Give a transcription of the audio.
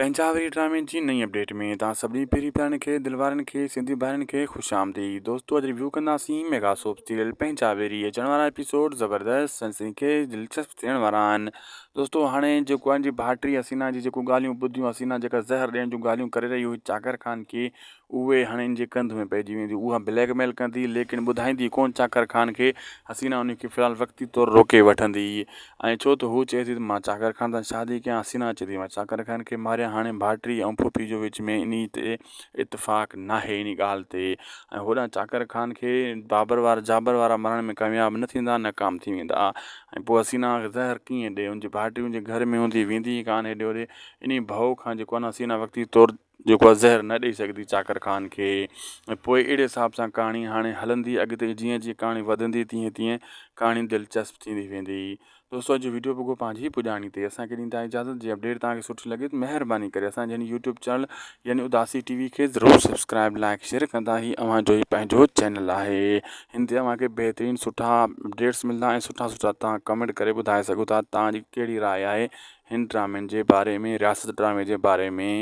پنهنجا وري ڊرامي جي نئين اپڊيٽ ۾ توهان سڀني پيري پيارن کي دل وارن کي سنڌي ڀائرن کي خوش آمديد دوستو اڄ ريويو ڪنداسين ميگا سوپ سيريل پنهنجا ويري اچڻ وارا ايپيسوڊ زبردست سنسني خيز دلچسپ ٿيڻ وارا آهن دوستو هاڻي جيڪو آهن جي ڀائٽي حسينا جي جيڪو ڳالهيون ٻڌيون حسينا جيڪا زهر ڏيڻ جون ڳالهيون ڪري رهي هئي چاڪر خان کي اهي هاڻي ان جي ڪنڌ ۾ پئجي وينديون اها بليڪ ميل ڪندي ليڪن ٻڌائيندي ڪونه چاڪر خان کي حسينا ان کي في الحال وقتي طور روڪي وٺندي ۽ ڇو ته هو چئي ٿي ته مان چاڪر خان سان شادي ڪيان حسينا چئي ٿي مان چاڪر خان کي ماريان هاڻي ڀائٽي ۽ ڦوڦي جو وچ ۾ انهي تي اتفاق ناهي انهي ڳالهه تي ۽ هوڏانهن چاڪر خان کي بابر وارا جابر وارا مارڻ ۾ ڪامياب نه ٿيندا ناڪام ٿي ويندا ۽ پوء حسينا کي زهر ڪيئن ڏي ان جي ڀائٽي ان جي گهر ۾ هوندي ويندي ئي ڪانه هيڏي هوڏي انهي ڀؤ کان جيڪو آهي نه حسينا وقتي طور جيڪو آهي زهر نه ڏئي سگهندي چاڪر خان کي ۽ پوء اهڙي حساب سان ڪهاڻي هاڻي هلندي اڳتي جيئن جيئن ڪهاڻي وڌندي تيئن تيئن ڪهاڻي دلچسپ ٿيندي ويندي دوستو اڄ جو ويڊيو پڳو پنهنجي پڄاڻي تي اسان کي ڏيندا اجازت جي اپڊيٽ توهان کي سٺي لڳي ته مهرباني ڪري اسان جي هن يوٽيوب چينل يعني اداسي ٽي وي کي ضرور سبسڪرائب لائڪ شيئر ڪندا هي اوهان جو هي پنهنجو چينل آهي هن تي اوهان کي بهترين سٺا اپڊيٽس ملندا ۽ سٺا سٺا توهان ڪمينٽ ڪري ٻڌائي سگهو ٿا توهان جي ڪهڙي راء آهي هن ڊرامن جي باري ۾ رياست ڊرامي جي باري ۾.